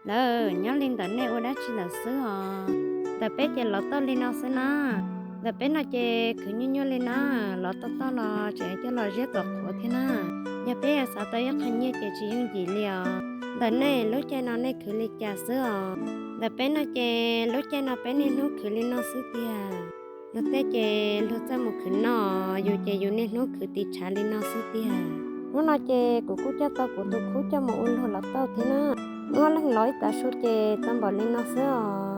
Lawm, nyob li ntawm nej ua dab tsi ntawm xwb os? Ntawm peb ces lov tauj li no xwb na. Ntawm peb no ces khwv nyuaj nyuaj li na, lov tauj tauj los tseem coj los ziab tom qhuav thiab na. Yog peb xav tau ib qho nyiaj ces tsis yooj yim li os. Ntawm nej lub caij no nej khwv li cas xwb os? Ntawm peb no ces lub caij no peb niaj hnub khwv li no xwb tiag. Luag tej ces luag txawj mus khwv noj, yus ces yus niaj hnub khwv tiv tshav li no xwb tiag. Hnub no ces kuv kuj coj tau kuv tus khub coj mus ua luag lov tauj thiab na. Muaj leej lov ib tav su ces tau npaum li no xwb os.